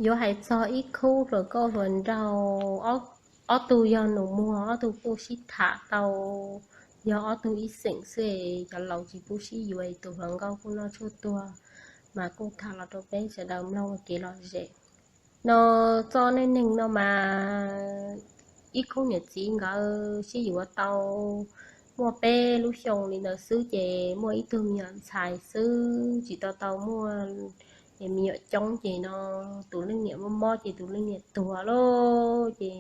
Yuav hais txog ib khub hluas nkauj hluas nraug, ob tug yog nus muag, ob tug kuj sib tham tau, yog ob tug ib xeem xwb, cov laus tsis pub sib yuav, tus hluas nkauj kuj noj tshuaj tuag, mas kuj tham los rau peb sawv daws mloog ua kev lom zem. No txoj neej neeg no mas ib khub niam txiv nkawd sib yuav tau muaj peb lub xyoo li ntawd xwb ces muaj ib tug me nyuam ntxhais xwb, tsis tau tau muaj me nyuam coob ces no tus leej niam mob mob ces tus leej niam tuag lawm ces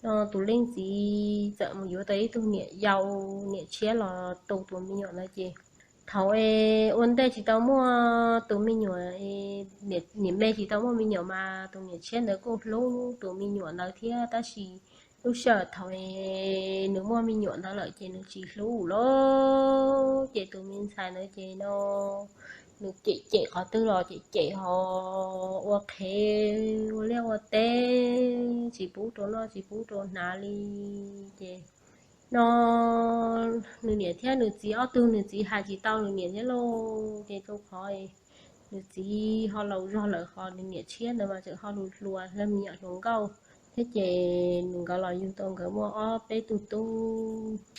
no tus leej txiv txawm mus yuav tau ib tug niam yau, niam tshiab los tu tus me nyuam ntawd ces thaum es ua ntej tsis tau muaj tus me nyuam, niam me tsis tau muaj me nyuam mas tus niam tshiab ntawd kuj hlub tus me nyuam ntawd thiab, tab sis lub sij hawm thaum es nws muaj me nyuam ntawd lawm ces nws tsis hlub lawm ces tus me ntxhais ntawd ces no nws cem cem qhov twg los cem cem ho ua qhev ua liaj ua teb, tsis pub rau noj tsis pub rau hnav li ces no nws niam thiab nws txiv ob tug nws txiv hais tsis tau nws niam thiab lauj ces rau qhov nws txiv ho laus zog lawm ho nws niam tshiab ntawd mas tseem ho hluas hluas yog me nyuam hluas nkauj thiab ces nws nkawd los yug tau nkawd muaj ob peb tug tub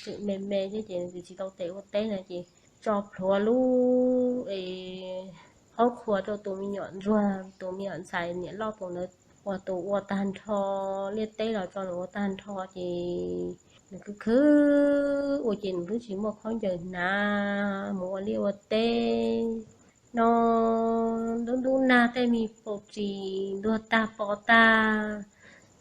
tseem me me thiab ces nws txiv tsis tau tes ua teb na ces tso plhuav lub es qhaub qhua rau tus me nyuam ntsuag, tus me nyuam ntxhais niam loj tus ntawd ua tus ua tag nrho, liaj teb los tso nws ua tag nrho ces nws khwv khwv ua ces nws twb tsis muaj khaub ncaws hnav mus ua liaj ua teb no ntub ntub nag tej me paus tsis ntuag tag pov tag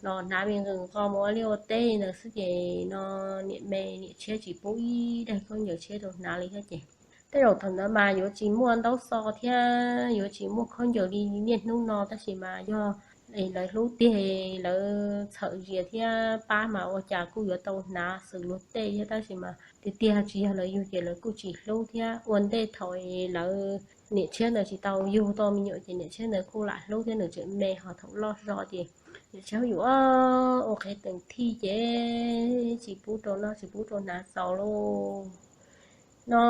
los hnav me nqws nqos mus ua liaj ua teb li ntawd xwb ces no niam me niam tshiab tsis pub ib daig khaub ncaws tshiab rau hnav li thiab ces tej zaum thaum ntawd mas yuav tsis muaj ntaub xov thiab yuav tsis muaj khaub ncaws li niaj hnub no tab sis mas yog lawv hlub tiag lawv txhawm zias thiab pab mas ua cas kuj yuav tau hnav xws luag tej thiab tab sis mas tiag tiag tsis yog lawv yug ces lawv kuj tsis hlub thiab ua ntej thaum lawv niam tshiab ntawd tsis tau yug tau me nyuam ces niam tshiab ntawd kuj lam hlub thiab nws tseem me ho thaum loj zog ces niam tshiab yuav ua qhev teem thij ces tsis pub rau noj tsis pub rau hnav txaus lauj no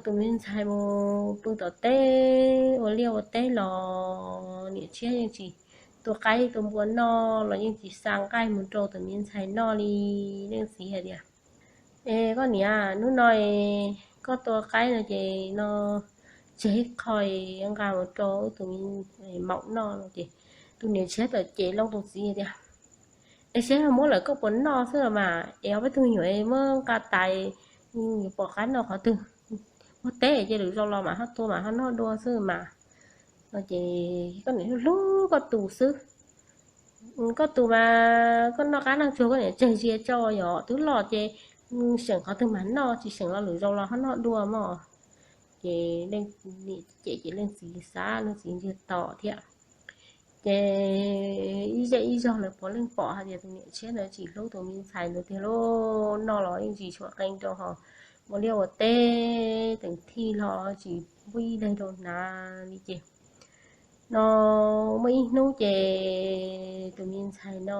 tus me ntxhais mus pw tom teb ua liaj ua teb los niam tshiab yeej tsis tua qaib tua npua noj los yeej tsis xa nqaij mus rau tus me ntxhais noj li. Leej txiv hais tias, Es koj niam, hnub no koj tua qaib no ces no tseg ib qho nqa mus rau tus maum noj no ces tus niam tshiab txawm cem loo tus txiv tias, Es seb muab lawm koj puas noj xwb los mas, es ob peb tug me nyuam muab nqa tas yuav pom qab noj qhov twg. Muab teb ces lwm zaus los mam ho tua mam ho noj dua xwb mas. No ces koj niam hlub koj tus xwb, koj tus mas koj noj qab noj tsuag koj niam tseg sia tso, yog twb loj ces seem qhov twg mas noj, tsis seem los lwm zaus los ho noj dua mog. Ces leej niam cem ces leej txiv xav leej txiv ntsiag to thiab. Ces ib zej ib zog lawv puav leej pom hais tias tus niam tshiab ntawd tsis hlub tus me ntxhais ntawd tiag lauj, noj los yeej tsis tshua qee rau ho ua liaj ua teb teem thij los tsis pub ib daig rau hnav li ces no muaj ib hnub ces tus me ntxhais no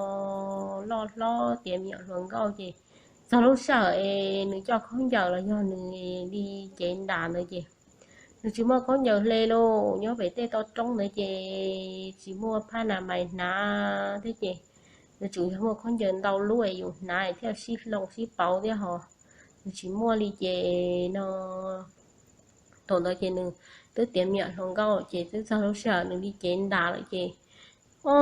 loj hlob tiav me nyuam hluas nkauj ces txog lub sij hawm es nws coj khaub ncaws los yog nws li cev ntas ntawd ces nws tsis muaj khaub ncaws hle lauj, nyob pem tej toj roob ntawd ces tsis muaj phab nas mais hnav thiab ces nws tsuas yog muaj khaub ncaws ntau lub es yus hnav thiaj sib hloov sib pauv thiab ho nws tsis muaj li ces no thaum ntawd ces nws twb tiav me nyuam hluas nkauj ces twb txog lub sij hawm nws li cev ntas lawm ces o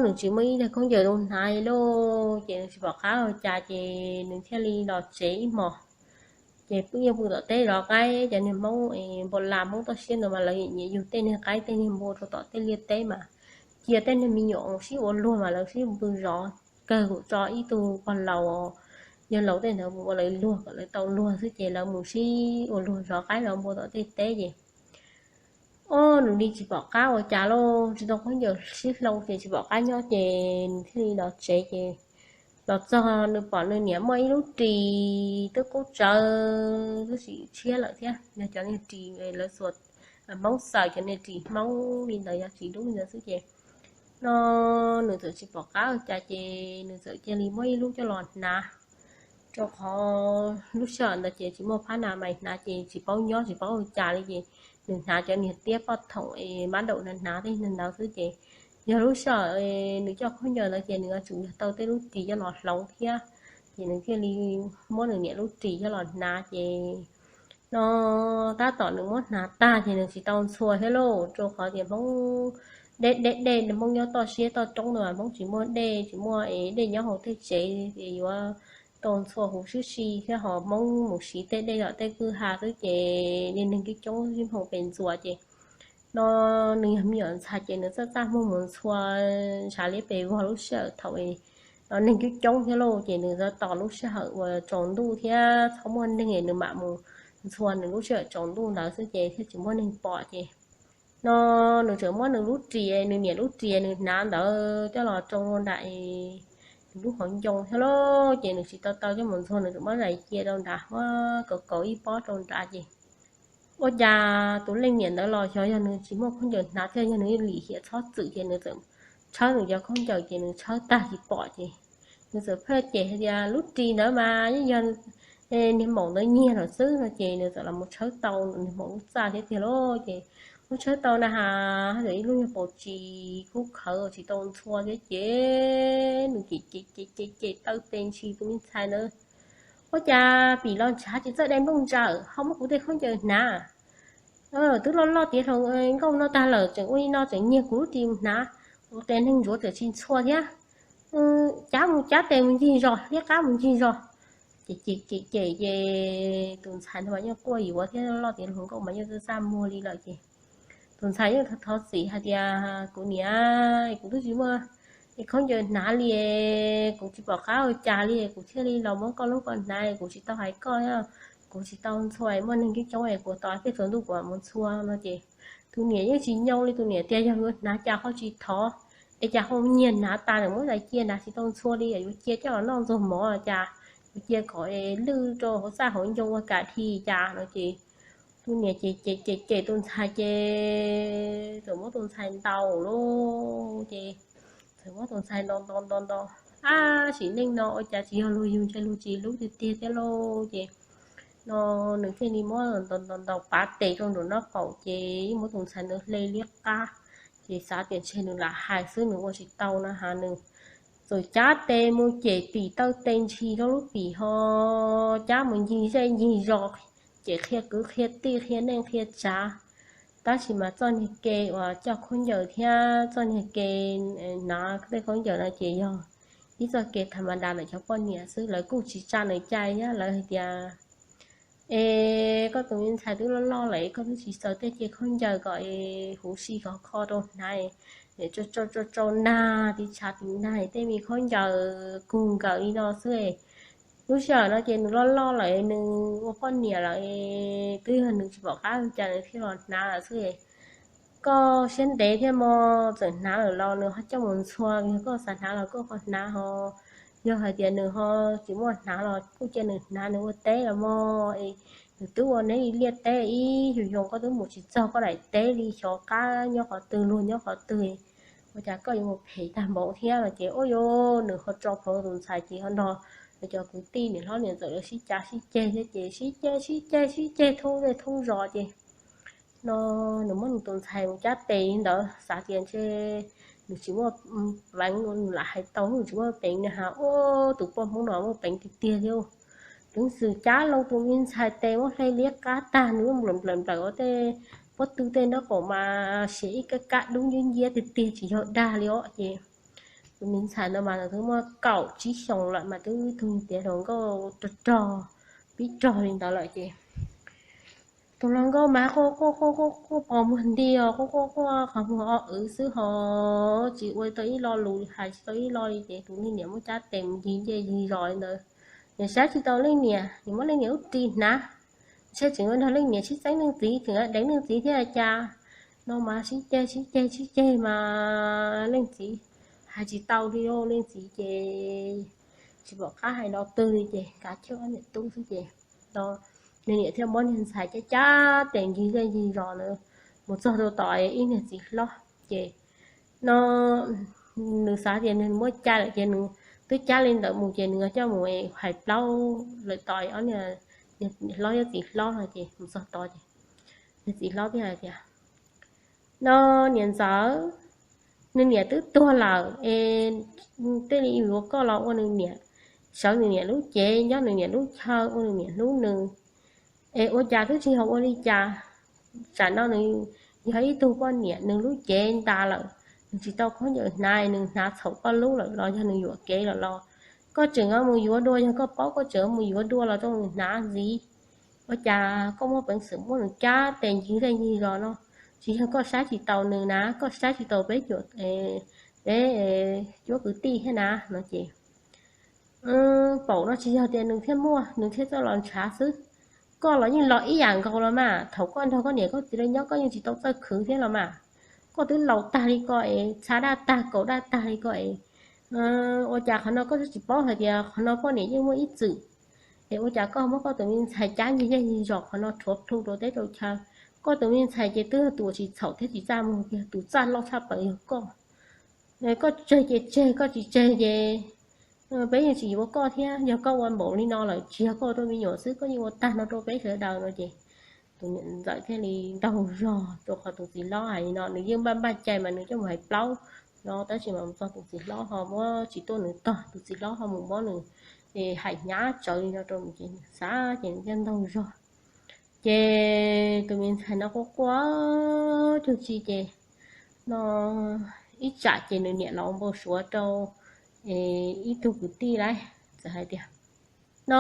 nws tsis muaj ib daig khaub ncaws rau hnav li lauj, ces nws tsis pom qab ua cas ces nws thiaj li los tsev ib hmos. Ces pw yeej pw tom teb zov qaib, cov niag Hmoob npua las Hmoob toj siab ntawd mas lawv nyiam yug tej niag qaib tej niag npua rau tom tej liaj teb mas cia tej niag me nyuam sib ua luag mas lawv sib pw zov, kawg kuj tso ib tug pog laus, yawg laus tej ntawd mus ua lawv luag kom lawv tau luag xwb ces lawv mus sib ua luag zov qaib zov npua tom tej teb ces o nws li tsis pom qab ua cas lauj, tsis tau khaub ncaws sib hloov ces tsis pom qab nyob ces nws thiaj li los tsev ces los txog nws pom nws niam muaj ib lub ris twb qub tsawv twb tsis tshiab lawm thiab, yog cov niag ris lawv xuas Hmoob xaws cov niag ris Hmoob li ntawd yog ris dub li ntawd xwb ces no nws txawm tsis pom qab ua cas ces nws txawm cia li muab ib lub coj los hnav, rau qhov lub sij hawm ntawd ces tsis muaj phab nas mais hnav ces tsis paub nyob tsis paub ua cas li ces nws hnav cov niag tiab poj thoom es mab daum hnav hnav tej niag ntawd xwb ces yog lub sij hawm nws coj khaub ncaws ntawd ces nws yuav tsum yog tau tej lub ris coj los hloov thiab, ces nws thiaj li muab nws niam lub ris coj los hnav ces no tab tom nws muab hnav tag ces nws tsis tau ntxhua thiab lauj, rau qhov tias Hmoob deb deb dej, Hmoob nyob toj siab toj roob no Hmoob tsis muaj dej, tsis muaj dej nyob hauv tej tsev es yuav tau ntxhua huv sib si thiab, ho Hmoob mus siv tej dej tom tej kwj ha xwb ces niag neeg coob coob sib nphoo pes ntxuas ces no nws yog me nyuam ntxhais ces nws txaj txaj muag mus ntxhua ntshav liab pes vog lub sij hawm thaum no neeg coob coob thiab lauj, ces nws tab tom lub sij hawm uas tsaus ntuj thiab txhob muaj neeg nws mam mus ntxhua nws lub sij hawm tsaus ntuj ntawd xwb ces thiaj tsis muaj neeg pom ces no nws tseem muab nws lub ris, nws niam lub ris nws hnav ntawd coj los rau nram nws lub hauv ncoo thiab lauj, ces nws tsis tau tau coj mus ntxhua, nws tseem muab zais cia rau nrad, muab kaus kaus ib pob rau nrad ces ua cas tus leej niam ntawd los xyov yog nws tsis muaj khaub ncaws hnav thiab yog nws lim hiam txhob txwm ces nws txawm tshawb nws cov khaub ncaws ces nws tshawb tag tsis pom ces nws txawm pheej cem hais tias lub ris ntawd mas yeej yog niag maum ntawd nyiag lawm xwb no ces nws txawm los mus tshawb tau niag maum lub txaj thiab tiag lauj, ces muab tshawb tau na has txawm ib lub nyuag paus tsis kub khawv tsis tau ntxhua thiab ces nws cem cem cem cem cem taw tes ntshis tus me ntxhais ntawd, ua cas pim los ntshav tsis txawj de nplooj ntsawm ho muab kuv tej khaub ncaws hnav, twb loj loj tiav hluas nkauj no tag lawm tseem ua li no tseem nyiag kuv lub ris mus hnav, qias neeg ntsuav tseem tsis ntxhua thiab, cab mus cab tes mus ncig zos liab qab mus ncig zos. Ces cem cem cem ces tus ntxhais ntawd mas yeej quaj yuav thiab, loj tiav hluas nkauj mas yeej txaj txaj muag li lawm ces tus ntxhais yeej thov txim hais tias kuv niam, kuv twb tsis muaj khaub ncaws hnav li, kuv tsis pom qab ua cas li, kuv thiaj li los muab koj lub koj hnav, kuv tsis tau hais koj, kuv tsis tau ntxhua, muaj neeg coob coob es kuv tos peb tsaus ntuj kuv mam mus ntxhua no ces tus niam yeej tsis nyoo li, tus niam tias yog yuav hnav cas ho tsis thov, es cas ho nyiag hnav tas lawm muab zais cia hnav tsis tau ntxhua li, yuav cia coj los noj ntxuag mov cas, yuav cia kom lwj rau hauv txaj hauv ncoo ua kam dhi cas no ces tus niam ces cem cem cem tus ntxhais ces txawm muab tus ntxhais ntaus lauj ces txawm muab tus ntxhais ntaus ntaus ntaus ntaus, ab sim neej no ua cas tsis yog luag yug ntshe luag tsis hlub tiag tiag thiab lauj ces no nws thiaj li muab ntaus ntaus ntaus pav tes rau nraum no qaum ces yeej muab tus ntxhais ntawd hle liab qab. Ces xav tias ntshe nws lam hais xwb nws ua tsis tau na has nws txawm cab tes mus cem tim taw tes ntshis rau lub pim ho cab mus ncig zej ncig zos, ces qhia kwv qhia tij qhia neej qhia tsav. Tab sis mas txoj niag ke uas coj khaub ncaws thiab txoj niag ke hnav tej khaub ncaws no ces yog ib txoj ke tham ma da ntawm cov poj niam xwb, lawv kuj tsis tsa nws cai thiab, lawv hais tias es koj tus me ntxhais twb loj loj lawm, koj twb tsis txaws tej ce khaub ncaws kom huv si khov kho rau hnav, tsau tsau nag tiv tshav tiv nag tej me khaub ncaws kug nkawm li no xwb. Lub sij hawm no ces nws loj loj lawm, nws ua poj niam lawm, twb yog nws tsis pom qab ua cas nws thiaj los hnav lawm xwb. Koj siab ntev thiab mog, txawm hnav lawm los nws ho coj mus ntxhua, yog koj xav hnav los koj ho hnav ho. Yog hais tias nws ho tsis muaj hnav los kuj cia nws hnav nws ua teb los mog. Nws twb ua neb li liaj teb ib xyoo xyoo, koj twb mus tsis txog koj daim teb li, xyov qab nyob qhov twg luag nyob qhov twg, ua cas koj yuav mus phem tag npaum thiab no ces ua rau nws ho tso plhuav tus ntxhais ces ho nrog nws cov kwv tij niam hlob niam ntxawm lawv sib cav sib ceg thiab ces sib ceg sib ceg sib ceg thoob zej thoob zos ces no nws muab nws tus ntxhais mus cab tes li ntawd, xav tias ntshe nws tsis muaj peev, nws lam hais tau nws tsis muaj peev no has, ua tus poj Hmoob no muaj peev tiag tiag thiab. Twb xwm cab loo tus me ntxhais tes muab hle liab qab tag, nws nplawm nplawm nplawm ua tej pob tw tej nraub qaum mas siav ib kab kab dub nciab nciab tiag tiag tsis yog dag li os ces tus me ntxhais ntawd mas nws twb muaj kaum tsib xyoos lawm mas twb tug tiav hluas nkauj rog rog, pib rog li ntawd lawm ces tus hluas nkauj mas quaj quaj quaj quaj quaj pos muag nti os, quaj quaj quaj qhov muag o wv xwb ho tsis ua tau ib lo lus hais tsis tau ib lo li ces tus leej niam muab cab tes mus ncig zej ncig zos li ntawd. Nws saib tsis tau leej niam, nws muab leej niam lub ris hnav, ntshe tseem yuav nrog leej niam sib txeeb leej txiv, tseem yuav deev leej txiv thiab cas no mas sib ceg sib ceg sib ceg mas leej txiv hais tsis tau li, leej txiv ces tsis pom qab hais lo twg li ces kav chawj ob niam tub xwb ces no nws niam thiaj muab niag ntxhais cab cab tes ncig zej ncig zos ntawd mus txog rau tom ib niag txiv hlob ces no nws xav tias nws muaj cai lawm ces nws twb cab li ntawd mus ces nws coj mus hais plaub lawm tom ob niag hlob thiab txiv hlob no ces mus txog tod ces niag txiv hlob thiaj hais tias no niam ntxawm, nws niam twb tuag lawm es tej li yuav koj los ua nws niam, sawv nws niam lub cev, nyob nws niam lub chaw, ua nws niam hlub nws. Es ua cas twb tsis yog ua li cas? Tsam no nws yog ib tug poj niam, nws lub cev ntas lawm, nws tsis tau khaub ncaws hnav, nws hnav txhaum koj lub lawm los yog nws yuam kev lawm los? Koj tseem mus yuav dua, yog koj paub koj tseem mus yuav dua los rau nws hnav ntxiv. Ua cas koj muaj peev xwm muab nws cab tes ncig zej ncig zos no? Tsis yog koj saib tsis taus nws na, koj saib tsis taus peb cuab, peb cuab kwv tij thiab na no ces, paum no tsis yog tias nws thiaj muaj, nws thiaj txawj los ntshav xwb. Koj los yeej los ib yam nkaus los mas, thaum koj nrog koj niam koj txiv lawv nyob koj yeej tsis tau txawj khwv thiab los mas. Koj twb laus tag li ko es, txha daj tag kaus daj tag li ko es, ua cas qhov no koj twb tsis paub hais tias qhov no poj niam yeej muaj ib txwm? Es ua cas koj muab koj tus me ntxhais cab ncig zej ncig zos qhov no rhuav plhu rau teb rau chaw? Koj tus me ntxhais ces twb yog tus uas tsis txhaum thiab tsis txaj muag kiag, tus txaj loj tshaj plaws yog koj. Koj tseg ces tseg, koj tsis tseg ces peb yeej tsis yuav koj thiab. Yog koj ua npaum li no lawm, tsis yog koj ua rau me nyuam xwb, koj yeej ua tag nrho rau peb sawv daws no ces tus niam ntxawm thiaj li ntaug zog rau qhov tus txiv hlob hais li no, nws yeej npaj npaj cai mas nws coj mus hais plaub no, tab sis mas mus txog tus txiv hlob ho muab tsis tuaj nws tog, tus txiv hlob ho mus muab nws hais hnyav tsawv li no rau nws ces nws xav ces nws thiaj ntaug zog. Ces tus me ntxhais no quaj quaj cuag tsi ces no ib tsam ces nws niam los ua npau suav rau ib tug kwv tij lauj, txawm hais tias no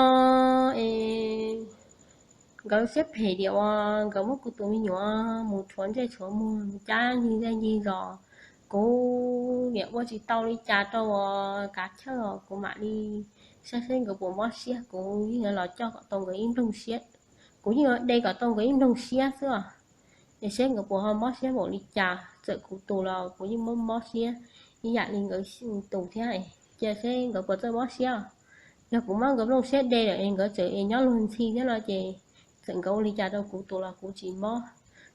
es nkawd siab phem tias uas nkawd muab kuv tus me nyuam mus rhuav ntsej rhuav muag mus cab ncig zej ncig zos, kuv niam ua tsis tau li cas rau uas kav chawj os, kuv mam li saib seb nkawd puas mob siab, kuv yeej yuav los coj kom tau nkawd ib nplooj siab, kuv yeej yuav de kom tau nkawd ib nplooj siab xwb os. Es seb nkawd puas ho mob siab npaum li cas, txawm kuv tus los kuv yeej mob mob siab ib yam li nkawd tus thiab, cia seb nkawd puas txawj mob siab. Yog kuv muab nkawd nplooj siab de lawm es nkawd tseem es nyob luag ntxhi thiab no ces txawm nkawd ua li cas rau kuv tus los kuv tsis mob.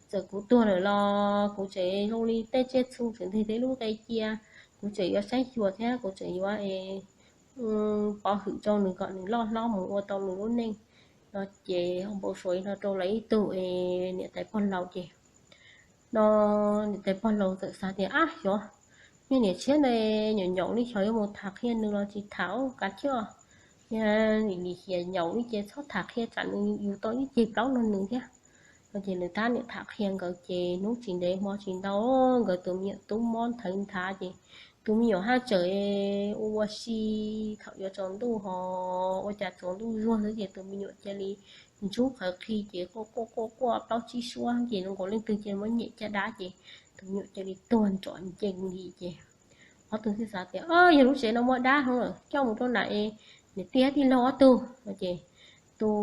Txawm kuv tuag lawm los kuv tseem zoo li tej tsiaj txhu tseem nteg tej lub qe cia, kuv tseem yuav saib xyuas thiab kuv tseem yuav es pov hwm rau nws kom nws loj hlob mus ua tau nws lub neej no ces ua npau suav li no rau lawv ib tug es niam tais pog laus ces no niam tais pog laus txawm xav tias ab xyov, niag niam tshiab ntawd nyaum nyaum li xyov yuav mus tham qhia nws los tsis tham, kav chawj, nim hiam nyaum li ces txhob tham qhia tsam nws yug tau ib ceg plaub no nws thiab no ces nws tab niam tham qhia nkawd ces hnub tsis ntev hmo tsis ntau nkawd tus me nyuam tub mob nthawv nthav ces tus me nyuam haj tseem ua ua si, thaum yuav tsaus ntuj ho ua cas tsaus ntuj zuag xwb ces tus me nyuam cia li ntsub qhawv qhi ces quaj quaj quaj quaj plaub tsib suab ces zoo nkaus leej twg cia li muab nyem caj dab ces tus me nyuam cia li tuag nrov ncees li ces ob tug thiaj xav tias yog lub tsev no muaj dab heev lawm, coj mus rau nram es niam tij thiab tij laug ob tug no ces tus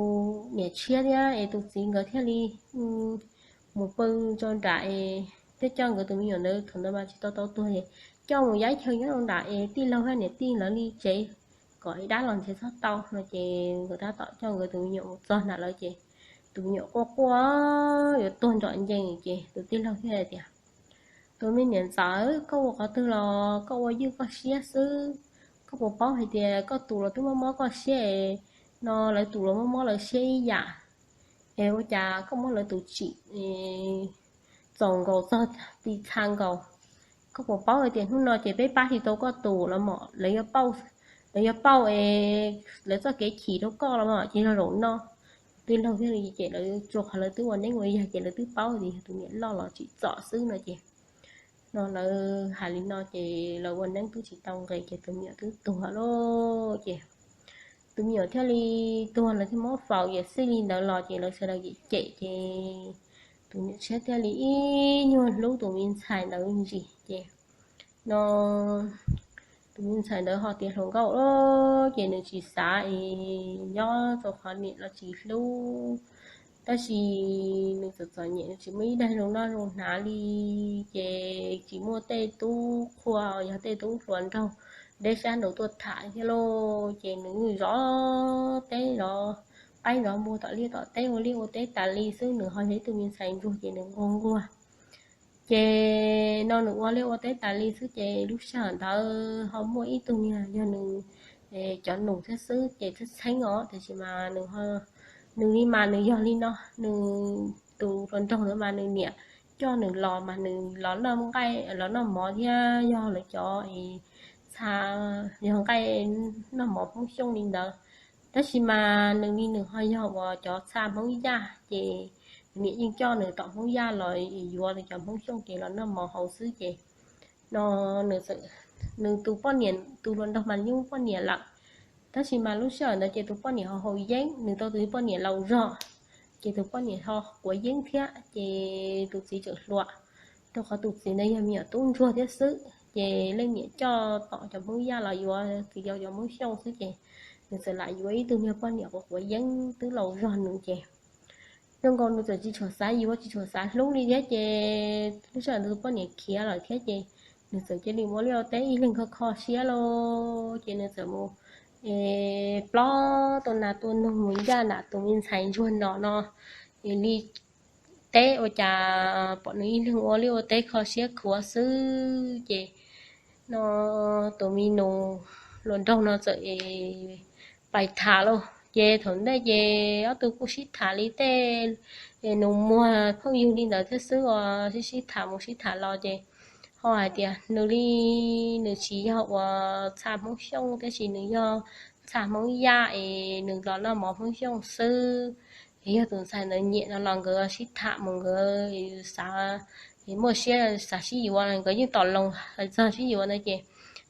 niam tshiab thiab es tus txiv nkawd thiaj li mus pw rau nram es thiaj coj nkawd tus me nyuam ntawd, thaum ntawd mas tsis tau tau tuag es coj mus yaib chaw nyob rau nram es tij laug thiab niam tij lawv li tsev kom es dab los nrhiav txhob tau no ces nkawd tab tom coj nkawd tus me nyuam mus txog nram lawv ces tus me nyuam quaj quaj yuav tuag nrov ncees ces tus tij laug thiaj hais tias tus me niam ntxawm, koj ua qhov twg los koj ua ywj koj siab xwb. Koj puas paub hais tias koj tus los twb mob mob koj siab es no lawv tus los mob mob lawv siab ib yam es ua cas koj muab lawv tus tsim txaus nkaus txog ti txha nkaus. Koj puas paub hais tias hnub no ces peb pab tsis tau koj tus los mas lawv yuav pauj, lawv yuav pauj es lawv txoj kev chim rau koj los mas ces yog zaum no. Tus tij laug thiaj li ces lawv tsuas qhov lawv twb ua neeb ua yaig ces lawv twb paub tias yog tus niam loj los tsim txom xwb no ces no lawv hais li no ces lawv ua neeb twb tsis tau nqis ces tus me nyuam twb tuag lawm ces tus me nyuam thiaj li tuag, lawv thiaj muab faus yawm xij li ntawd los ces lawv sawv daws cem cem ces tus niam tshiab thiaj li ib nyuag hlub tus me ntxhais ntawd ntsis ces no tus me ntxhais ntawd ho tiav hluas nkauj lawm ces nws tsis xav es nyob rau qhov niam los tsis hlub. Tab sis nws txom txom nyem, nws tsis muaj ib daig zoo noj zoo hnav li, ces tsis muaj tej tub qhua, yog tej tub hluas nraug deb sab nraud tuaj tham thiab lauj, ces nws zov teb zov qaib zov npua tom liaj tom teb, ua liaj ua teb tas li xwb, nws ho yog ib tug me ntxhais ntsuag ces nws nquag nquag. Ces no nws ua liaj ua teb tas li xwb ces lub sij hawm ntawd ho muaj ib tug niag yog nws cov nus thiab xwb ces txheeb txheeb os, tiam sis mas nws, nws li mas nws yog li no, nws tus hluas nraug ntawd mas nws niam coj nws los mas nws los noj nqaij los noj mov thiab yog lawv cov txha, yog nqaij noj mov Hmoob Xyooj li ntawd. Tab sis mas nws li nws ho yog uas cov txha Hmoob Yaj ces nws niam yeej coj nws tom Hmoob Yaj los yuav nws cov Hmoob Xyooj ces los noj mov hauv xwb ces no nws tus poj niam, tus hluas nraug mas yeej muaj poj niam lawm, tab sis mas lub sij hawm ntawd ces tus poj niam ho haus yeeb, nws tau tus poj niam laus zog, ces tus poj niam ho quav yeeb thiab ces tus txiv tseem hluas, rau qhov tus txiv ntawd yog me nyuam tub ntsuag thiab xwb ces leej niam coj tom cov Hmoob Yaj los yuav txiv yau cov Hmoob Xyooj xwb ces nws txawm lam yuav ib tug niag poj niam quav quav yeeb twb laus zog nws ces zoo nkaus nws txawm tsis tshua xav yuav tsis tshua xav hlub li thiab ces lub sij hawm ntawd tus poj niam khiav lawm thiab ces nws txawm cia li ua liaj ua teb ib leeg kho kho siab lauj ces nws txawm mus plob tua nas tua noog mus ncaj nram tus me ntxhais ntsuag no no li teb ua cas pom nws ib leeg ua liaj ua teb kho siab khuav xwb ces no tus me nus hluas nraug no txawm pais tham lauj ces thaum ntej ces ob tug kuj sib tham li tej nus muag phooj ywg li ntawd thiab xwb uas sib sib tham mus sib tham los ces ho hais tias nws li nws tsis yog uas txha Hmoob Xyooj tab sis nws yog txha Hmoob Yaj es nws los noj mov Hmoob Xyooj xwb. Yog tus ntxhais ntawd nyiam no los nkawd sib tham mus nkawd xav muaj siab xav sib yuav nkawd yeej tom loos hais txog sib yuav ntawd ces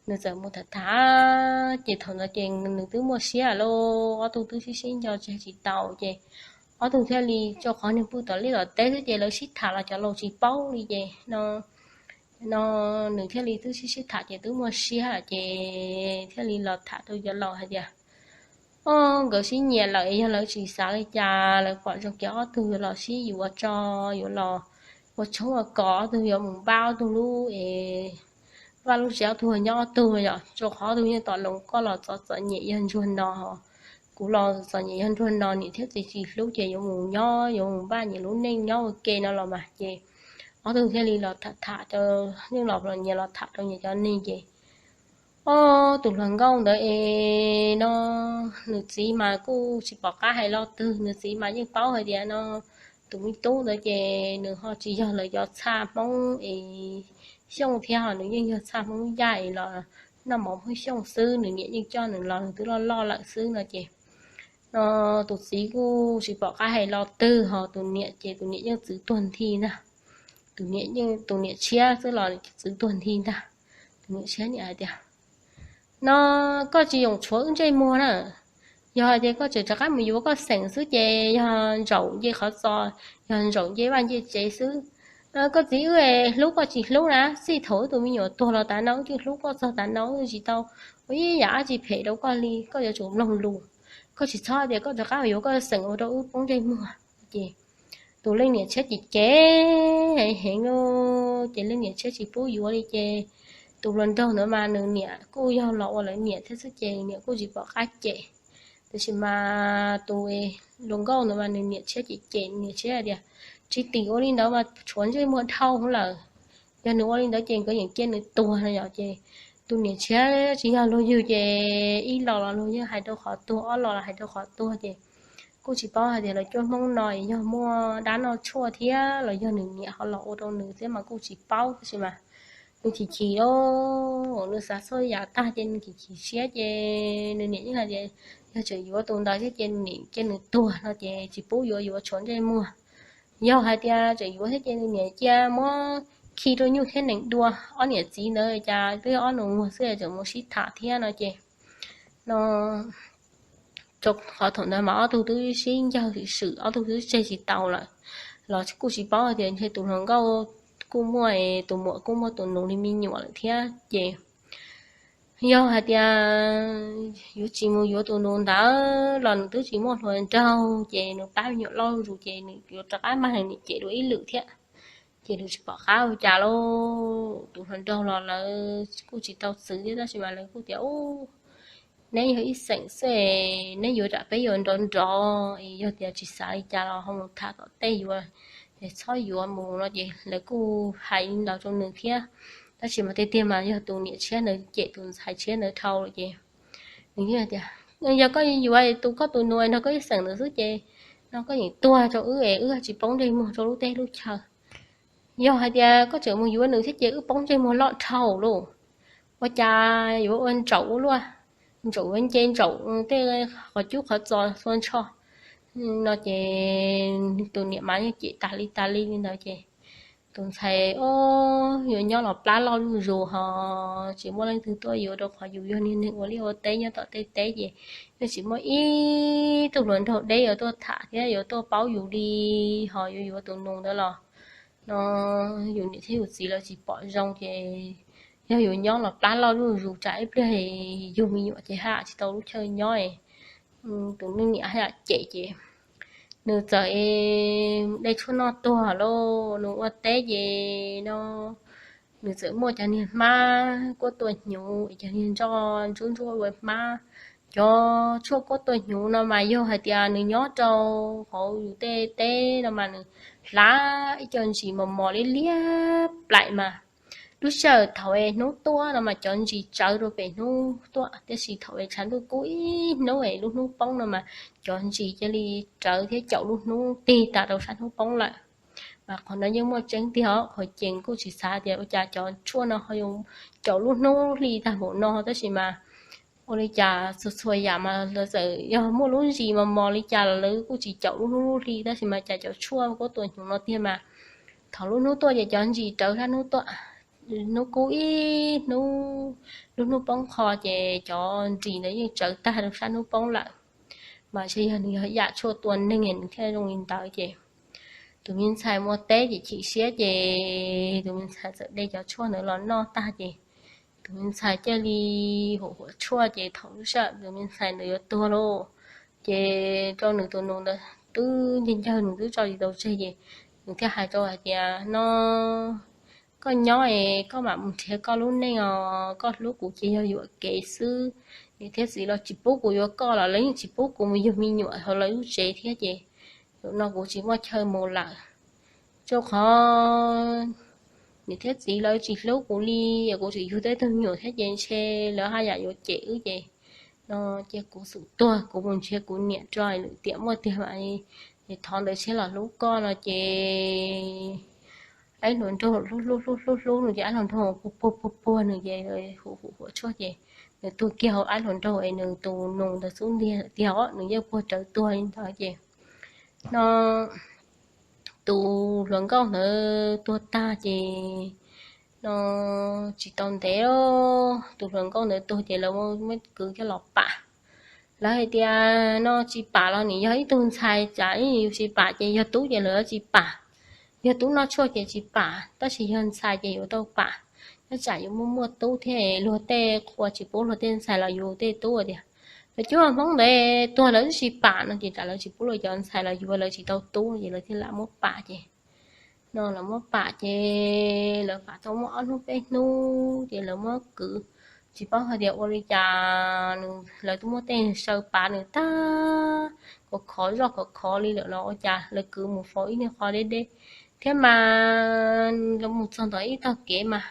nws txawm mus tham tham ces thaum ntawd ces nws twb muaj siab lawm ob tug twb sib sib nco tsis tau ces ob tug thiaj li tso qhov niag pw tom liaj tom teb xwb ces lawv sib tham los cov laus tsis paub li ces no no nws thiaj li twb sib sib tham ces twb muaj siab ces thiaj li los tham rau cov laus hais tias o nkawd sib nyiam lawm yog lawv tsis xav li cas lawv pom zoo kiag ob tug yuav los sib yuav tso yuav los ua tshoob ua kos ob tug yuav mus npaj ob tug lub es vaj lub tsev ob tug nyob ob tug yom rau qhov ob tug yeej tom loos koj los txom txom nyem yog ntsuag no kuv los txom nyem yog ntsuag no niam thiab txiv tsis hlub ces yuav mus nyob yuav mus npaj nyias lub neej nyob ua ke no los mas ces ob tug thiaj li los tham tham rau nyias los tham rau nyias cov neeg ces ob tus hluas nkauj ntawd es no nws txiv mas kuj tsis pom qab hais lo twg nws txiv mas yeej paub hais tias no tus me tub ntawd ces nws ho tsis yog lawv cov txha Hmoob es Xyooj thiab ho nws yeej yog txha Hmoob Yaj es los noj mov Hmoob Xyooj xwb nws niam yeej coj nws los nws twb loj loj lawm xwb no ces no tus txiv kuj tsis pom qab hais lo twg ho tus niam ces tus niam yeej txwv tuag nthi ntag. Tus niam yeej tus niam tshiab xwb los txwv tuag nthi ntag. Tus niam tshiab niam hais tias no koj tsis yoom tshuav wb ntsej muag na. Yog hais tias koj tseem rov qab mus yuav koj xeem xwb ces yog ntsaum nce qhov txos yog ntsaum nce vaj nce tsev xwb. Koj txiv wb hlub koj tsis hlub na txij thaum wb tus me nyuam tuag los tav no wb twb hlub koj txog tav no wb tsis tau ua ib yam dab tsi phem rau koj li koj yuav tsum mloog lus. Koj tsis txhob tias koj rov qab mus yuav koj xeem ua rau wb poob ntsej muag ces tus leej niam tshiab ces cem heev heev lauj ces leej niam tshiab tsis pub yuav li ces tus hluas nraug ntawd mas nws niam kuj yog los ua lawv niam thiab xwb ces niam kuj tsis pom qab cem. Tiam sis mas tus hluas nkauj ntawd mas nws niam tshiab cem cem niam tshiab tias tsis tim ua li ntawd mas tshuav ntsej muag dhau lawm. Yog nws ua li ntawd ces nkawd yeem cia nws tuag no yom ces tus niam tshiab tsis yog luag yug ces ib los los luag yeej hais rau qhov tuag ob los los hais rau qhov tuag ces kuj tsis paub hais tias lawv cuab Hmoob no yog muaj dab noj tshuaj thiab los yog nws niam ho los ua rau nws thiab mas kuj tsis paub tab sis mas nws chim chim lauj nws xav txhua yam tag ces nws chim chim siab ces nws niam yeej hais tias yog tseem yuav tus ntawd thiab ces nws niam cia nws tuag no ces tsis pub yuav yuav tshuav ntsej muag. Yog hais tias tseem yuav thiab ces nws niam cia muab khi rau nyuj thiab nees dua. Ob niam txiv ntawd cas twb ob nus muag xwb tseem mus sib tham thiab no ces no rau qhov thaum ntawd mas ob tug twb sib ncawg swm ob tug twb tseg tsis tau lawm los kuj tsis paub hais tias ntshe tus hluas nkauj kuj muaj tus muam kuj muaj tus nus li me nyuam lawm thiab ces yog hais tias yuav tsis mus yuav tus nus ntawd los nws twb tsis muaj hluas nraug ces nws pab me nyuam loj zus ces nws yuav rov qab mag nws niam cem dua ib lwm thiab. Ces nws tsis pom qab ua cas lauj tus hluas nraug los lawv kuj tsis tau txwv thiab tab sis mas lawv kuj tias u neb yog ib xeem xwb neb yuav ram peb yuav nrov nrov es yog tias tsis xav li cas los ho mus tham tom tej yuav es txhob yuav mus no ces lawv kuj hais li ntawd rau nws thiab. Tab sis mas tiag tiag mas yog tus niam tshiab ntawd cem tus ntxhais tshiab ntawd dhau lawm ces nws tias yog koj yuav tus koj tus nus nrog koj ib xeem ntawd xwb ces no koj yeem tuag rau wb es wb tsis poob ntsej muag rau lub teb lub chaw. Yog hais tias koj tseem mus yuav nws thiab ces wb poob ntsej muag loj dhau lauj. Ua cas yuav ua ntsaum ua luaj, ntsaum yuav nce ntsaum tej qhov cub qhov txos txhua ntsho no ces tus niam mas yeej cem tas li tas li li ntawd ces tus ntxhais, o, yuav nyob los plab loj zuj zus ho tsis muaj leej twg tuaj yuav rau qhov yus yog niag neeg ua liaj ua teb nyob tom tej teb ces yeej tsis muaj ib tug hluas nraug deb yuav tuaj tham thiab yuav tuaj paub yus li ho yuav yuav tus nus ntawd los no yus niam thiab yus txiv lawv tsis pom zoo ces yog yus nyob los plab loj zuj zus tsam ib pliag yug me nyuam ces haj tsis tau lub chaw nyob. Tus niam haj yam cem ces nws txawm de tshuaj noj tuag lauj. Nws ua teb ces no nws txawm muaj cov niag hmab kuab tua hnyuv, cov niag ntsoj ntsuab ntsuab ua hmab. Cov tshuaj kuab tua hnyuv no mas yog hais tias nws nyob rau hauv yus tej teb no mas nws hlav ib co ntsis mos mos liab liab plaim mas lub sij hawm thaum es hnub tuaj no mas cov ntsis tsawv rau pem hnub tuaj, tiam sis thaum es tshav ntuj kub ib hnub es lub hnub poob no mas cov ntsis cia li rawv thiab caum lub hnub tig tas rau sab hnub poob lawm. Mas qhov no yeej muaj tseeb tiag os, qhov ces kuj tsis xav tias ua cas cov tshuaj no ho yuav caum lub hnub hli tag npaum no, tab sis mas ua li cas txhua txhua yam mas lawv txawm yog muaj lub ntsis mos mos li cas los lawv kuj tsis caum lub hnub lub hli, tab sis mas cas cov tshuaj kuab tua hnyuv no tiag mas thaum lub hnub tuaj ces cov ntsis rawv sab hnub tuaj, hnub kub ib hnub, lub hnub poob qho ces cov ntsis ntawd yeej tsawv tag rau sab hnub poob lawm. Mas ntshe yog nws yog yam tshuaj tua neeg nws thiaj zoo li ntawd ces tus me ntxhais mus ua teb ces chim siab ces tus me ntxhais txawm de cov tshuaj ntawd los noj tag ces tus me ntxhais cia li huam huam tshuaj ces thaum lub sij hawm tus me ntxhais ntawd yuav tuag lauj, ces rau nws tus nus ntawd twb ncag ncawg nws twb tso tsis tau tseg ces nws thiaj hais rau hais tias no koj nyob es koj mam mus nrhiav koj lub neej os, koj hlub kuv ces yog yuam kev xwb. Niam thiab txiv los tsis pub kuv yuav koj los lawv yeej tsis pub kuv mus yug me nyuam hauv lawv lub tsev thiab ces zaum no kuv tsis muaj chaw mus lawm. Rau qhov niam thiab txiv lawv tsis hlub kuv li, kuv tseem yug tau ib tug me nyuam thiab ces ntshe lawv haj yam yuav cem wb ces no cia kuv xum tuag kuv mus nrhiav kuv niam tso, lwm tiam muaj tiag mam li thov ntawd seb los hlub koj no ces aib hluas nraug hlub hlub hlub hlub hlub nws ces aib hluas nraug puag puag puag puag nws ces huam huam tshuaj ces nws tuag kiag hauv aib hluas nraug es nws tus nus ntawd xub ntiag lawm tiag os, nws yeej puag rawv tuag li ntawd ces no tus hluas nkauj ntawd tuag tag ces no tsis tau ntev, tus hluas nkauj ntawd tuag ces lawv muab kwv coj los pam. Lawv hais tias no tsis pam los nim yog ib tug ntxhais, tsam yus tsis pam ces yog tub ces lawv tsis pam, yog tub noj tshuaj ces tsis pam, tab sis yog ntxhais ces yuav tau pam. Nyob tsam yus muaj muaj tub thiab luag tej qhua tsis pub luag tej ntxhais los yus tej tub tias lawv cuab Hmoob ntawd tuag lawv twb tsis pam no ces tsam lawv tsis pub luag cov ntxhais los yuav lawv tsis tau tub ces lawv thiaj lam muab pam ces no lawv muab pam ces lawv pam tau muaj ob hnub peb hnub ces lawv muab kwv, tsis paub hais tias ua li cas lawv twb muab tej niag saw pav nws tag khov khov zoj khov khov li lawm los ua cas lawv kwv mus faus ib niag qho deb deb thiab mas lawv mus txog ntawm ib tog kev mas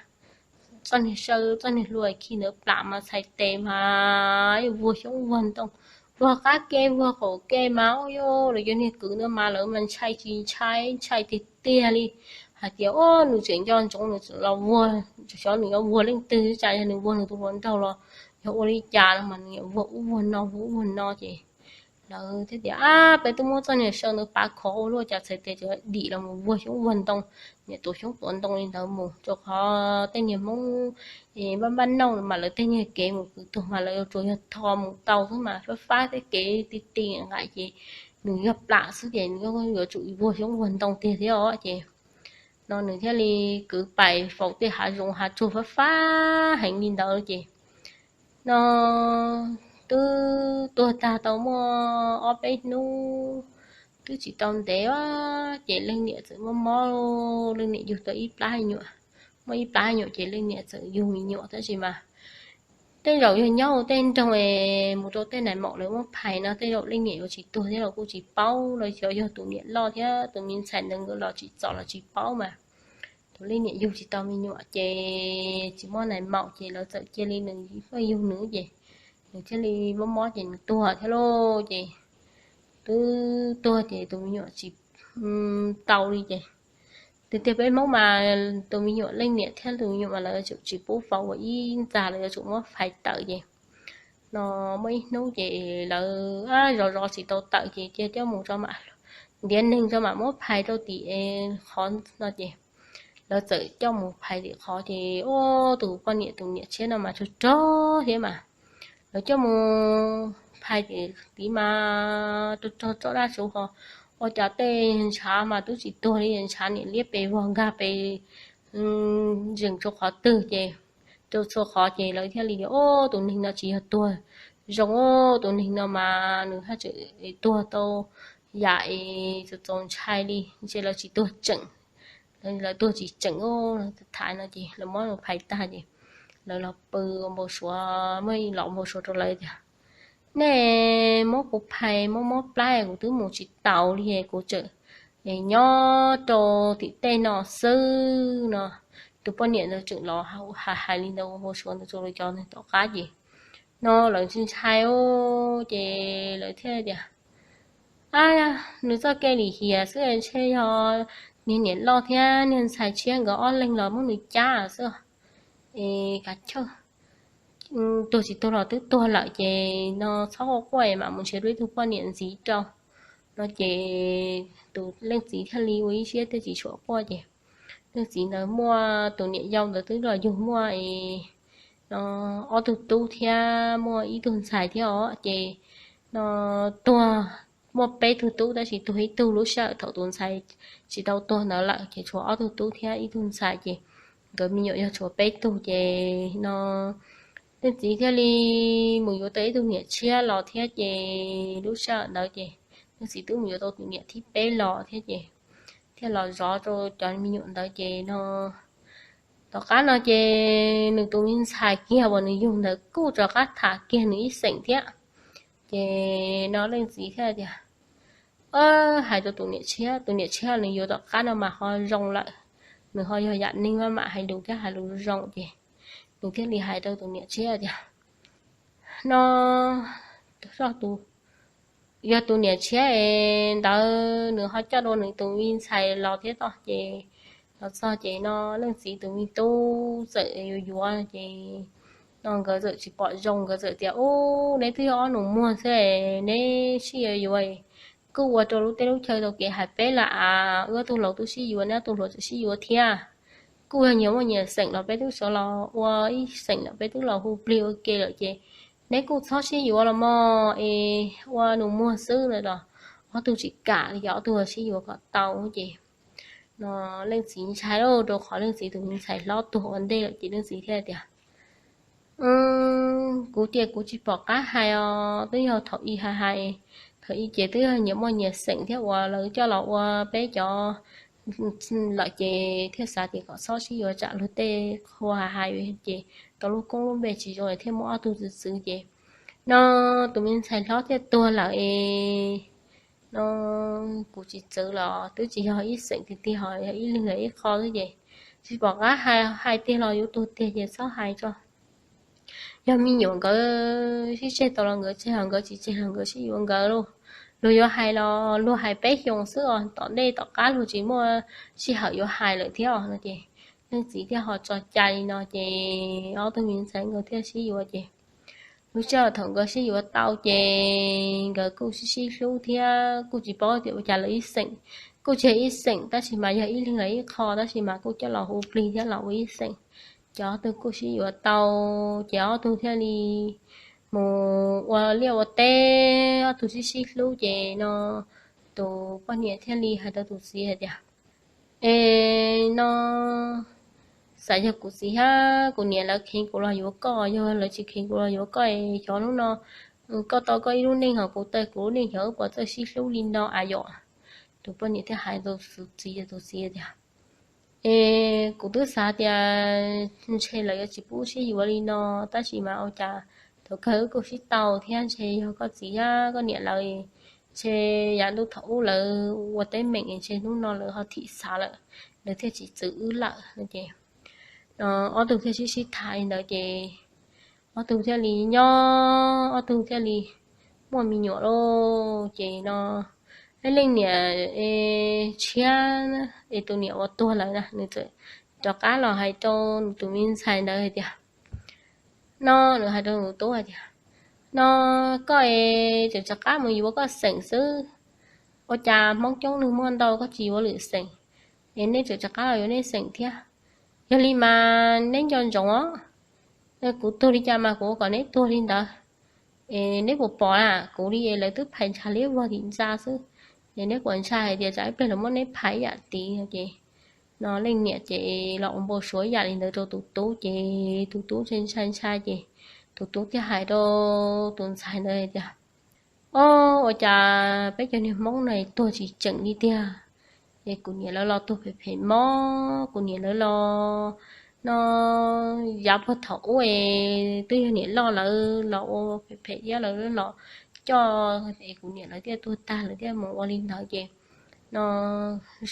txoj niag saw txoj niag hlua khi ntawd plam mas txhais tes mas vuag xyoob vuag ntoo, vuag qab ke vuag qaum ke mas ua cas lawv cov niag kwv ntawd mas lawv mas ntshai tsis ntshai, ntshai tiag tiag li hais tias o nws tseem nco ntsoov nws los vuag, xyov nws yuav vuag leej twg, tsam yog nws vuag nws tus hluas nraug los yog ua li cas no mas nws yuav vuag ub vuag no vuag ub vuag no ces lawv thiaj tias ab peb twb muab txoj niag saw ntawd pav khov ua luaj cas txhais tes tseem dim los mus vuag xyoob vuag ntoo, niam tuav xyoob tuav ntoo li ntawd mus rau qhov tej niag Hmoob npaj npaj nauj mas lawv tej niag kev mus kwv tuag mas lawv yuav tsuas yog tho mus tau xwb mas fab fab tej kev ti ti nqaim ces nws yog plam xwb ces nws yuav tsum vuag xyoob vuag ntoo tiag thiab os ces no nws thiaj li kwv pais faus tej hav zoov hav tsuag fab fab heev li ntawd ces no twb tuag tag tau muaj ob peb hnub twb tsis tau ntev ces leej niam txawm mob mob, leej niam yug tau ib plab me nyuam, muaj ib plab me nyuam ces leej niam txawm yug me nyuam tab sis mas tej zaum yog nyob hauv tej nroog es mus rau tej nais maum lawv muab phais no tej zaum leej niam yuav tsis tuag thiab los kuj tsis paub, los xyov yog tus niam loj thiab tus me ntxhais ntawd nkawd los tsim txom los tsis paub mas tus leej niam yug tsis tau me nyuam ces tsis muaj nais maum ces lawv txawm cia li nws muaj yug nws ces nws thiaj li mob mob ces nws tuag thiab lauj ces twb tuag ces tus me nyuam tsis tau li ces Tiag tiag peb Hmoob mas tus me nyuam leej niam thiab tus me nyuam mas lawv yuav tsum tsis pub faus ua ib ntxa, lawv yuav tsum muab phais tawm ces no muaj ib hnub ces lawv zov zov tsis tau tawm ces cia coj mus tso mam ntiav neeg tso mam muab phais rau tim qhov no ces lawv txawm coj mus phais tim qhov ces ua tus poj niam tus niam tshiab no mas rog rog thiab mas lawv coj mus phais tim tid mas rog rog tso dab tsuv ho ua cas tej ntshav mas twb tsis tuag li, ntshav niam liab pes vog nkag pes zees txhua qhov twg ces rau txhua qhov ces lawv thiaj li tias ua tus neeg no tsis yog tuag zoo, tus neeg no mas nws haj tseem tuag tau yam es txaus ntshai li, ntshe lawv tsis tuag tseem, lawv tuag tsis tseem ua tham no ces lawv muab phais tag ces lawv los pw ua npau suav, muab los npau suav rau lawv tias nej muab kuv phais muab mob plab kuv twb mus tsis taus li kuv tseem nyob rau tim tej no xwb no. Tus poj niam ntawd tseem los hais li ntawd ua npau suav ntawd rau lawv cov neeg tom qab ces no lawv ntshai ntshai ces lawv thiaj tias a, nws txoj kev lim hiam xwb ntshe yog niag niam loj thiab niag ntxhais tshiab nkawd ob leeg los muab nws cab xwb es kav chawj, tuag tsis tuag los twb tuag lawm ces no txhob quaj quaj mam mus nrhiav dua ib tug poj niam ntxiv rau no ces tus leej txiv thiaj li ua ib siab thiaj tsis tshua quaj ces leej txiv ntawd muaj tus niam yau ntawd twb los yug muaj no ob tug tub thiab muaj ib tug ntxhais thiab os ces no tuag, muaj peb tug tub tab sis tuag ib tug lub sij hawm thaum tus ntxhais tsis tau tuag ntawd lawm ces tshuav ob tug tub thiab ib tug ntxhais ces nkawd me nyuam yog tshuav peb tug ces no leej txiv thiaj li mus yuav tau ib tug niam tshiab los thiab ces lub sij hawm ntawd ces leej txiv twb mus yuav tau tus niam thib peb los thiab ces thiaj los zov rau cov me nyuam ntawd ces no tom qab no ces nws tus me ntxhais kiag uas nws yug ntawd kuj rov qab tham kiag nws ib xeem thiab ces no leej txiv thiaj tias hais rau tus niam tshiab, tus niam tshiab nws yuav tom qab no mas ho zoo lawm, nws ho yog yam neeg maj mam hais lus thiab hais lus zoo ces nws thiaj li hais rau tus niam tshiab tias no yog tus niam tshiab es ntawd nws ho coj dua nws tus me ntxhais los thiab tod ces los txog ces no leej txiv tus me tub txawm yuav yuav ces no nkawd txawm tsis pom zoo, nkawd txawm tias ub neb twb yog ob nus muag xwb, neb sib yuav yuav kuj ua rau lub teb lub chaw tau kev hais peb lawm as, wb ob tug laus twb sib yuav, neb ob tug hluas tseem sib yuav thiab. Kuj yog nyias muaj nyias xeem los peb twb sawv los ua ib xeem los peb twb los hu plig ua ke lawm ces neb kuj txhob sib yuav los mog es ua nus muag xwb no los ob tug tsis kam li, ob tug sib yuav kom tau ces no leej txiv ntshai lauj, rau qhov leej txiv tus me ntxhais hlob tuag ua ntej lawm ces leej txiv thiaj tias kuv tias kuv tsis pom qab hais os, twb yog thaum ub hais hais, thaum ub ces twb yog nyias muaj nyias xeem thiab uas lawv coj los ua peb cov lawm ces thiaj xav tias kom txhob sib yuav tsam luag tej qhua hais hais ces tau lub koob lub npe tsis zoo thiaj muab ob tug txwv txwv ces no tus me ntxhais hlob thiaj tuag lawm es no kuv tsis txwv los twb tsis yog ib xeem tiag tiag, ho yog ib leeg los ib qho xwb ces tsis pom qab hais, hais tiag los yuav tuag tiag ces txhob hais tso. Yog me nyuam nkawd sib tseg tau los nkawd tseg, ho nkawd tsis tseg los nkawd sib yuav nkawd lauj. Luag yuav hais los luag hais peb xyoos xwb os, tom ntej tom qab luag tsis muaj sij hawm yuav hais lawm thiab os no ces leej txiv thiaj ho tso cai li no ces ob tug me ntxhais nkawd thiaj sib yuav ces lub sij hawm thaum nkawd sib yuav tau ces nkawd kuj sib sib hlub thiab kuj tsis paub tias ua cas lawv ib xeem, kuj tsis yog ib xeem tab sis mas yog ib leeg los ib qho tab sis mas kuj coj los hu plig thiab los ua ib xeem. Ces ob tug kuj sib yuav tau ces ob tug thiaj li mus ua liaj ua teb, ob tug sib sib hlub ces no tus poj niam thiaj li hais rau tus txiv hais tias es no xav yog kuv txiv thiab kuv niam lawv kheev kuv los yuav koj, yog lawv tsis kheev kuv los yuav koj es xyov hnub no koj tau koj ib lub neej ho kuv tau kuv lub neej xyov wb puas txawj sib hlub li no a yom. Tus poj niam thiaj hais rau tus txiv, tus txiv tias es kuv twb xav tias ntshe lawv yuav tsis pub sib yuav li no tab sis mas ua cas thaum kawg wb kuj sib tau thiab, ntshe yog koj txiv thiab koj niam lawv ntshe yav ntuj thaum ub lawv ua teeb meem ntshe hnub no lawv ho thim xav lawm, lawv thiaj tsis txwv wb lawm no ces ob tug thiaj sib sib tham li ntawd ces ob tug thiaj li nyob, ob tug thiaj li muaj me nyuam lauj. Ces no Peb leej niam tshiab es tus niam uas tuag lawm na, nws txawm rov qab los hais rau tus me ntxhais ntawd hais tias, no nws hais rau tus tub hais tias, no koj es tseem rov qab mus yuav koj xeem xwb, ua cas Hmoob coob neeg muaj ntau koj tsis yuav lwm xeem, es nej tseem rov qab los yuav nej xeem thiab. Yog li mas neb nco ntsoov os, kuv tuag li cas mas kuv ua kom neb tuag li ntawd. Es neb puas pom na, kuv li es lawv twb phais ntshav liab vog tim ntxa xwb, es neb puas ntshai hais tias tsam ib pliag lawv muab neb phais ib yam tid no ces, no leej niam ces los ua npau suav ib yam li ntawd rau tus tub ces tus tub ntshai ntshai ntshai ces tus tub thiaj hais rau tus ntxhais ntawd hais tias, o, ua cas peb cov niag Hmoob no tuag tsis tseem li tiag. Es kuv niam lawv los tuag phem phem mob, kuv niam lawv los no yav puag thaum ub es twb yog niam loj lawv los ua phem phem thiab lawv los coj es kuv niam lawv thiaj tuag tag lawv thiaj mus ua li ntawd ces no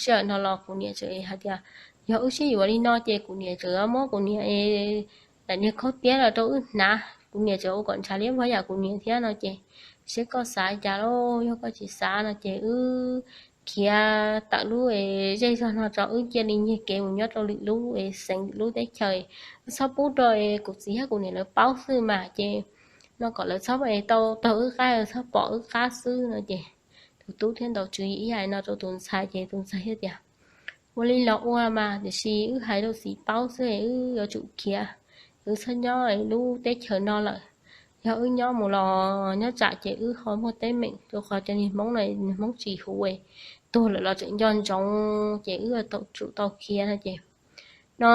sij hawm no los kuv niam tseem hais tias yog wb sib yuav li no ces kuv niam tseem muab kuv niam daim niag khaub tiab los rau wb hnav, kuv niam tseem ua kom ntshav liab vog yam kuv niam thiab no ces seb koj xav cas lauj, yog koj tsis xav no ces wb khiav tawm lub zej zog no tso, wb cia li nyiag kev mus nyob rau lwm lub xeev lwm lub teb chaws, wb txhob pub rau kuv txiv thiab kuv niam lawv paub xwb mas ces no kom lawv txhob tau taug wb qab, txhob pom wb qab xwb no ces tus tub thiaj ntaus tswv yim ib yam no rau tus ntxhais ces tus ntxhais thiaj tias, ua li los ua mas tiam sis wb hais rau txiv paub xwb, wb yuav tsum khiav, wb txhob nyob lub teb chaws no lawm. Yog wb nyob mus los nyob tsam ces wb ho muaj teeb meem rau qhov cov niag Hmoob no, niag Hmoob tsis huv, tuag lawm los tseem nco ntsoov ces wb yuav tsum tau khiav no ces no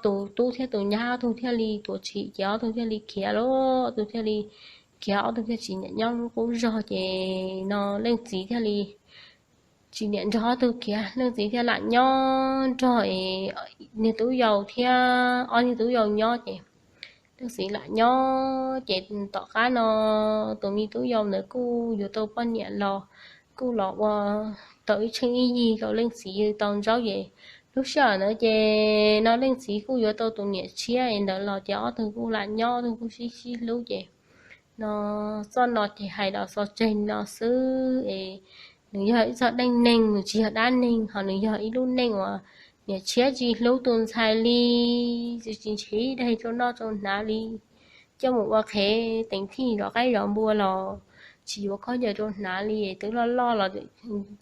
tus tub thiab tus nyab ob tug thiaj li tuav tshim ces ob tug thiaj li khiav lauj, ob tug thiaj li khiav, ob tug thiaj tsis nyiam nyob lub qub zog ces no leej txiv thiaj li tsis nyiam nrog ob tug khiav, leej txiv thiaj lam nyob nrog niag tub yau thiab ob niag tub yau nyob ces leej txiv lam nyob ces tom qab no tus me tub yau ntawd kuj yuav tau poj niam los, kuj los ua tau ib tsheej ib yig rau leej txiv tau ntsaub ces lub sij hawm ntawd ces no leej txiv kuj yuav tau tus niam tshiab es ntawd los ces ob tug kuj lam nyob, ob tug kuj sib sib hlub ces no txoj no ces hais los xaus tseg no xwb es nws yog ib txoj dab neeg, nws tsis yog dab neeg, ho nws yog ib lub neej uas niam tshiab tsis hlub tus ntxhais li, tsis ntshiv daig rau noj rau hnav li, coj mus ua qhev teev thij zov qaib zov npua los tsis yuav khaub ncaws rau hnav li, twb loj loj los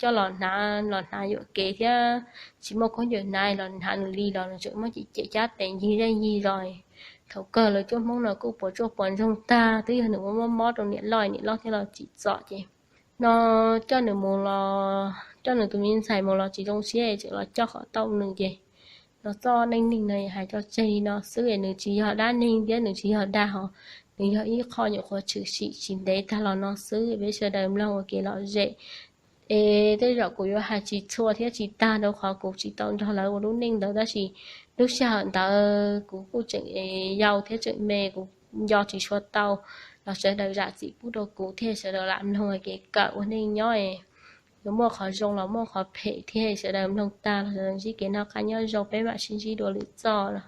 coj los hnav los hnav yuam kev thiab tsis muaj khaub ncaws hnav los hnav nws li los nws tseem muaj cem cem cab tes ncig zej ncig zos. Thaum kawg lawv cuab Hmoob no kuj puas tsuaj puas ntsoog tag, twb yog nws ua mob mob rau niam loj, niam loj thiaj los tsim txom ces no coj nws mus los, coj nws tus me ntxhais mus los tsis zoo siab es tseem los coj qhov tau nws ces no txoj neej neeg no hais tso tseg li no xwb es nws tsis yog dab neeg thiab nws tsis yog dag hos, nws yog ib qho nyuam qhuav tshwm sim tsis ntev tag los no xwb, peb sawv daws mloog ua kev lom zem. Es tej zaum kuv yuav hais tsis txhua thiab tsis tag rau qhov kuv tsis tau nrog lawv ua lub neej ntawd tab sis lub sij hawm ntawd kuv kuj tseem yau thiab tseem me, kuv nco tsis tshua tau los sawv daws zam txim pub rau kuv thiab sawv daws lam mloog ua kev kawm ua neej nyob es yuav muaj qhov zoo los muaj qhov phem thiab sawv daws mloog tag los sawv daws ntsib kev noj qab nyob zoo, peb mam sib ntsib dua lwm txoj los.